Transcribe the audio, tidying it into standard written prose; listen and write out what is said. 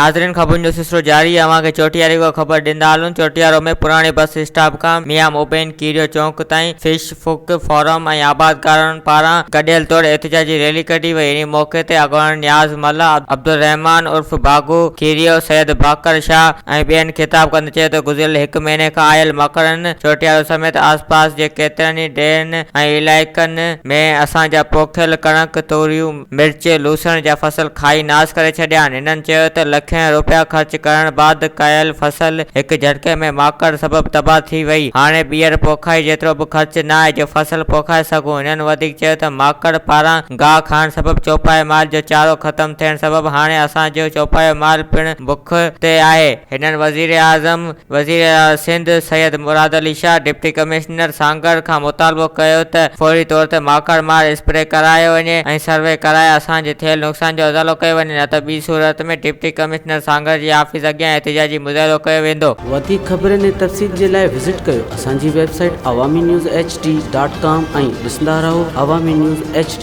ناظرين خبرن جو سلسلو جاري اوهان کي چوٽياري کان خبر ڏيندا هلون چوٽيارو ۾ پراڻي بس اسٽاپ کان ميان مبين ڪيريو چونڪ تائين فش فوڪ فورم ۽ آبادگارن پاران گڏيل طور احتجاجي ريلي ڪڍي وئي انهي موقعي تي اڳواڻن نياز ملاح، عبدالرحمان عرف باغو کيريو، سيد باقر شاهه ۽ ٻين خطاب ڪندي چيو ته گذريل هڪ مهيني کان آيل مڪڙن چوٽيارو سميت آس پاس جي ڪيترن ئي ڏيهن ۽ علائقن ۾ اسان جا پوکيل ڪڻڪ، توريون، مرچ، لوسڻ جا فصل کائي ناس ڪري ڇڏيا آهن. هنن چيو ته لکين روپيا خرچ ڪرڻ بعد ڪيل فصل هڪ جهٽڪي ۾ ماڪڙ سبب تباهه ٿي وئي، هاڻي ٻيهر پوکائي جيترو به خرچ ناهي جو فصل پوکائي سگهون. هنن وڌيڪ چيو ته ماڪڙ پاران گاهه کائڻ سبب چوپائي مال جو چارو ختم ٿيڻ سبب هاڻي اسان جو چوپايو مال پڻ بک تي آهي. هنن وزيراعظم، وزيراعليٰ سنڌ سيد مراد علي شاهه، ڊپٽي ڪمشنر سانگهڙ کان مطالبو ڪيو ته فوري طور تي ماڪڙ مار اسپري ڪرايو وڃي ۽ سروي ڪرائي اسان جي ٿيل نقصان جو ازالو ڪيو وڃي نه ته ٻي صورت ۾ ڊپٽي ڪمشنر سانگهڙ جي آفيس اڳيان احتجاجي مظاهرو ڪيو ويندو. وڌيڪ خبرن ۽ تفصيل جي لاء وزٽ ڪيو اسان جي website Awami news H D dot com ۽ ڏسندا رهو عوامي نيوز ايڇ ڊي.